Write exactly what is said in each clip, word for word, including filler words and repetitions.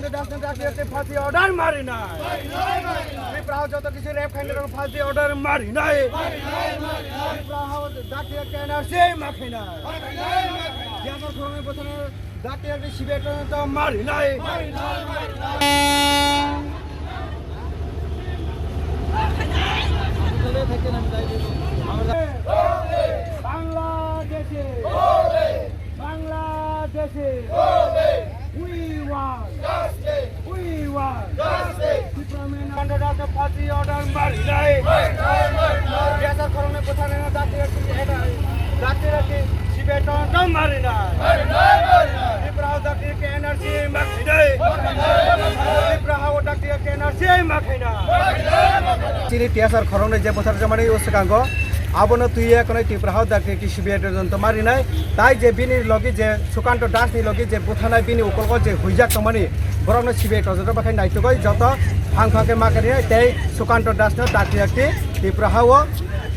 Doctor Doctor Fashi order mari nai. Tripura joto kisu rape khainai rok Fashi order mari nai. Tripura hao Doctor N R C ma khainai. Yamar khoroknwi bwthana Doctor N R C sibeto to mari nai. Bangladeshi. Bangladeshi! We want justice! We want justice! Tipra men under the Fashi order mari nai! Mari nai, mari nai! Biasa khoroknwi bwthana Doctor N R C, Doctor N R C sibeto to mari nai! Mari nai, mari nai! Tipra Doctor N R C ma khainai! Mari nai, mari nai! Tipra hao Doctor N R C ma khainai! Mari nai, mari nai! Chini T S R khoroknwi je bwthar jamani o swkango, abono twiwi khwnwi Tipra hao Doctor N R C sibeto to mari nai. Tai je bini logi je Sukanto Das ni logi je bwtharnai bini ukolgo je huijak tongmani, borokno sibe tojoro bakhai naitugoi joto phang phang khe ma kari tei Sukanto Das no dakti dakti Tripura hao,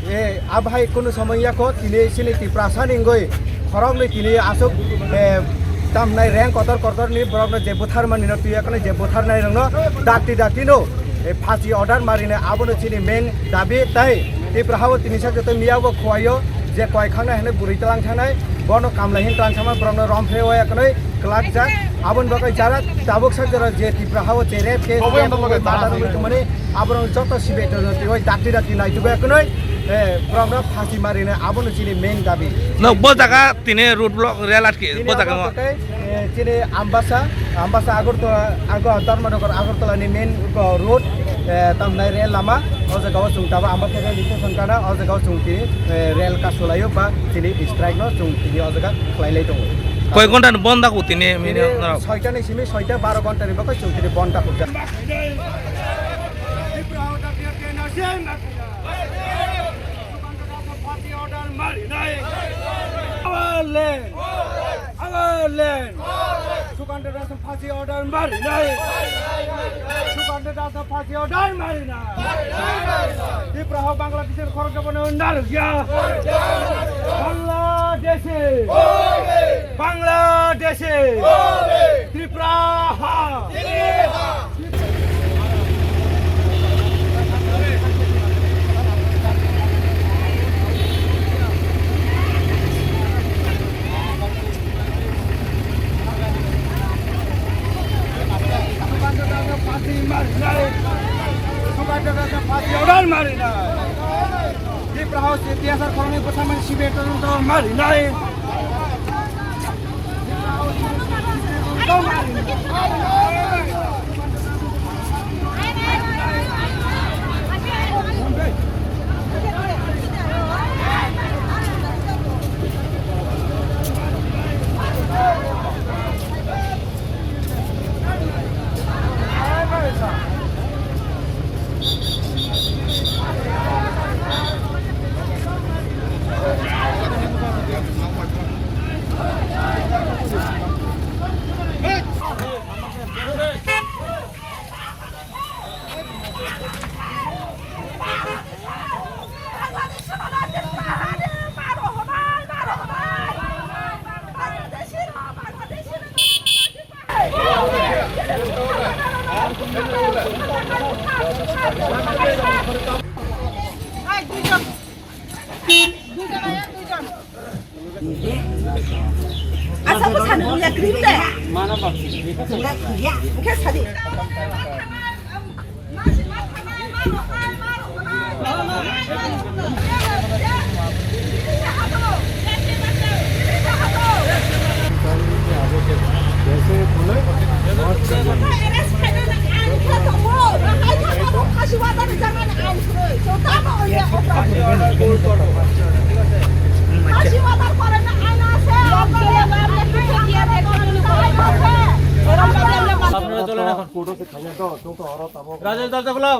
e, abhai kunu somoi yako tini sini Tiprasa ni wngoi khoroknwi tini aswk, e, tamhnai reng kotor kotor ni borokno je bwtharmani no twiwi khwnwi je bwtharnai rokno dakti dakti no, e, Fashi order marinai abono chini main dabi tai Tripura hao tini sak joto miya bo khuaio je koi khangnai hinwi bwrwi tlang thangnai bono kamlai hin tlang thangma borokno rom phe waya khwnwi kwlak jak aboni bagwi jara tabuk sak jora je Tripura hao je rape case Obo yang tongmani aborok joto sibe joto twiwi dakti dakti nai twiwi khwnwi, eh, borokno Fashi marinai abono chini main dabi. No, bo jaga tini road block rel atki, tini bo jaga abo mo. Tei, eh, chini Ambasa, Ambasa Agartala, Ago-, Dharmanagar Agartala ni main, uh, road, eh, tamnai rel lama, o jaga o chwng tabo Ambasa rel station kana, o jaga o chwng tini, eh, rel kasulaio ba tini strike no chwng tini o jaga khlai lai tongo. Koi ghonta ni bond da ko tini, tini mini, no. Soita ni simi soita baro ghonta ni bagwi chwng tini bond da ko. Party order mari nai. Our land. Our land. Sukanta Das Fashi order mari nai. Sukanta Das Fashi order mari nai. Tripura hao Bangladesh er khorok jabo no narukya. Bangladeshi. Bangladeshi. Tripura ha. Tripura House T S R khoroknwi bwtharmani sibe todonto marinai. Asa ko sanu ya cream de. Mana bak. Oke sadi. আপনারা চলেন এখন। রাজেশ, দরজা খোলাও।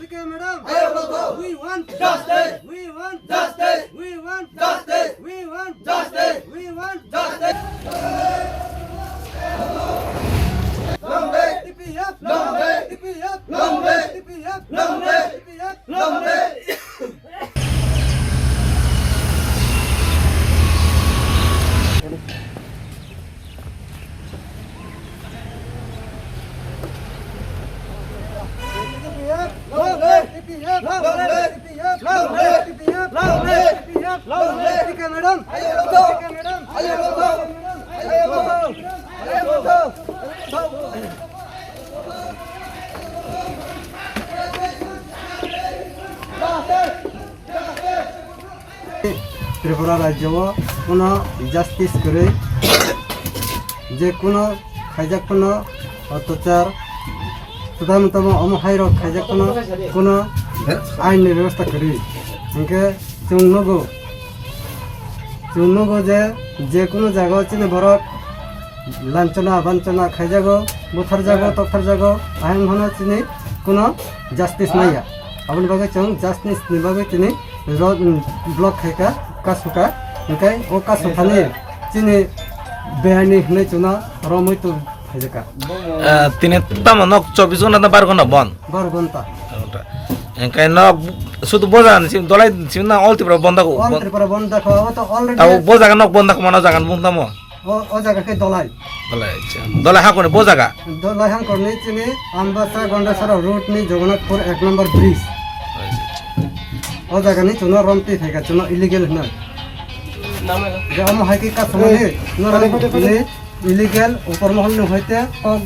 Speaker madam. Ayo, go, go. We want justice. We want justice. We want justice. We want justice. We want justice. Long live. T P F. Long live. T P F. Long live. T P F. Long live. T P F. Long live. Tripura rajyo o kuno justice kwrwi, je kuno khaijak kuno otyachar, tamo tamo omo hai rok khaijak kuno, kuno ain ni bebostha kwrwi. Hinkhe chwng nugo, chwng nugo je, je kuno jaga o chini borok lanchana banchana khaijago, butharjago, toktarjago, ahai wngkhano chini kuno justice maya. Aboni bagwi chwng justice ni bagwi chini ro-, block khaika, kasuka, hinkhe o kasuthani chini beyani hinwi chwngno romwi tong phaijaka. Ah, tini tamo nok chobbish ghonta na baro ghonta bon? Baro ghonta. Hinkhe nok sudu boja ni sim dolai sim na all Tripura bon dago? All Tripura bon dago, o to already. Tabo boja nok bon dago mano jaga bung tamo? O, o jaga khe Dolai. Dolai, acha. Dolai hakoni bo jaga? Dolai hangkorni chini Ambasa Gondasara road ni Jagannathpur ek number bridge. Acha, acha. O jaga ni chwngno romtwi phaikha, chwngno illegal hwnwi. Je omo hai khe kasumani, norok ni illegal upor mohol ni hoite kok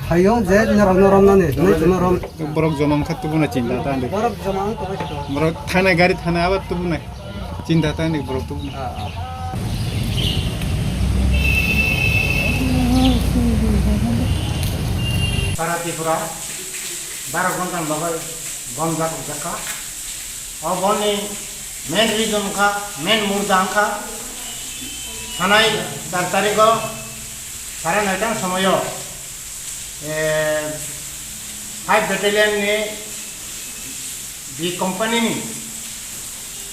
phaio je norok no romnani, hwnwi chwngno rom. Borok joma wngkha tubuna chinta ta hinwi. Borok joma wngkha. Borok thanai gari thanai abar tubunai. Chinta ta hinwi borok tubunai. Sara Tripura baro ghonta ni bagwi bon jak jakha. O bonni main reason wngkha, main mudda wngkha, sanai char tarigo sare noita ni somoio, eh, five battalion ni B company ni,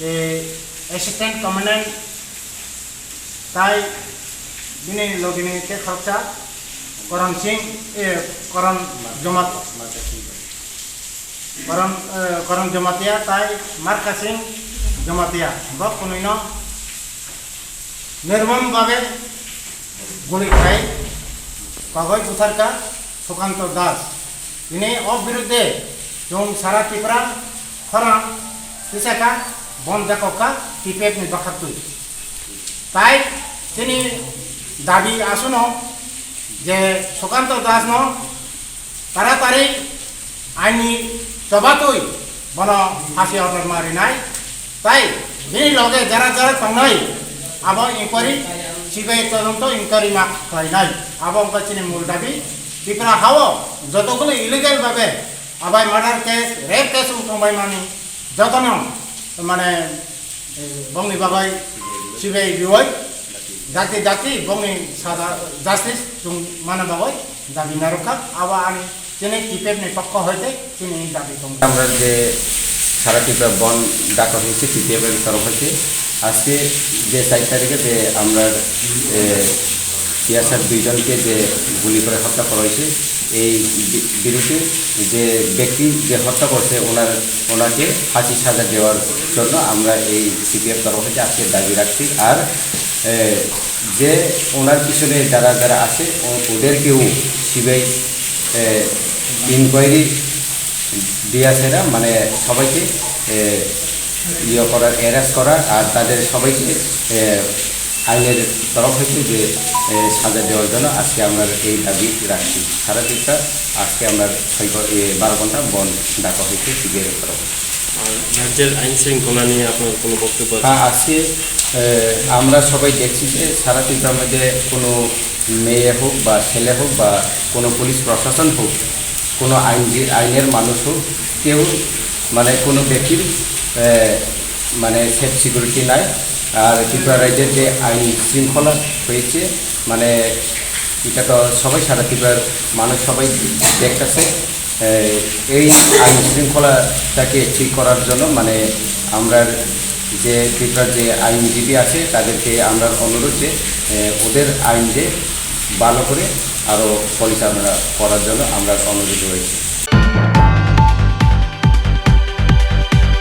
eh, assistant commandant tai bini logini tei khoroksa Koron Singh, eh, Koron Jomat-, Koron, eh, Koron Jamatia tai Marka Singh Jamatia, bo kwnwino nirmom babe guli khai kogoi butharka Sukanto Das. Tini o birudde chwng sara Tripura khorang tisaka bon jakokka T P F ni bakhaktwi. Tai chini dabi asuno je Sukanto Das no taratari aini chobatwi bono phasi order ma rinai. Tai bini loge jara jara tongnai abo inquiry, C B I todonto inquiry ma khlainai. Abo wngkha chini mul dabi. Tripura hao jotoguno illegal babe abai murder case, rape case wng tongbai mani jotono mane, eh, bongni bagwi C B I rioi dakti dakti bongni saja justice chung mana bagwi dabi narwkha. Abo ani chini T P F ni pokho hoite chini dabi tong. আমরা যে সারা ত্রিপুরা বন্ধ ডাকা হয়েছে টিপিএফ এর তরফ হইতে, আজকে যে চার তারিখে যে আমরা, এ, টিএসআর দুইজনকে যে গুলি করে হত্যা করা হয়েছে, এই বি-, বিরুদ্ধে যে ব্যক্তি যে হত্যা করছে, ওনার, ওনাকে ফাঁসি সাজা দেওয়ার জন্য আমরা এই সিপিএফ তরফ হইতে আজকে দাবি রাখছি। আর, এ, যে ওনার পিছনে যারা যারা আছে, ও-, ওদেরকেও সিবিআই, এ, ইনকোয়ারি দিয়ে আছে এরা, মানে সবাইকে, এ, ইয়ে করার, অ্যারেস্ট করার, আর তাদের সবাইকে, এ, আইনের তরফ হইতে যে, এ, সাজা দেওয়ার জন্য আজকে আমরা এই দাবি রাখছি। সারা দেশটা আজকে আমরা ছয় ঘ-, এ, বারো ঘন্টা বন্ধ ডাকা হয়েছে সিবিআই এর তরফ হইতে। আর রাজ্যের আইন শৃঙ্খলা নিয়ে আপনার কোনো বক্তব্য আছে? হ্যাঁ, আজকে, এ, আমরা সবাই দেখছি যে সারা ত্রিপুরার মধ্যে কোনো মেয়ে হোক বা ছেলে হোক বা কোনো পুলিশ প্রশাসন হোক, কোনো আইনজি-, আইনের মানুষ হোক, কেউ মানে কোনো ব্যক্তির, এ, মানে সেফ সিকিউরিটি নাই। আর ত্রিপুরা রাজ্যের যে আইন শৃঙ্খলা হয়েছে, মানে এটা তো সবাই, সারা ত্রিপুরার মানুষ সবাই দেখতেছে। এ, এই আইন শৃঙ্খলাটাকে ঠিক করার জন্য মানে আমরা যে ত্রিপুরার যে আইনজীবী আছে তাদেরকে আমরা অনুরোধ যে, এ, ওদের আইন যে ভালো করে আরও পরিচালনা করার জন্য আমরা অনুরোধ রয়েছে।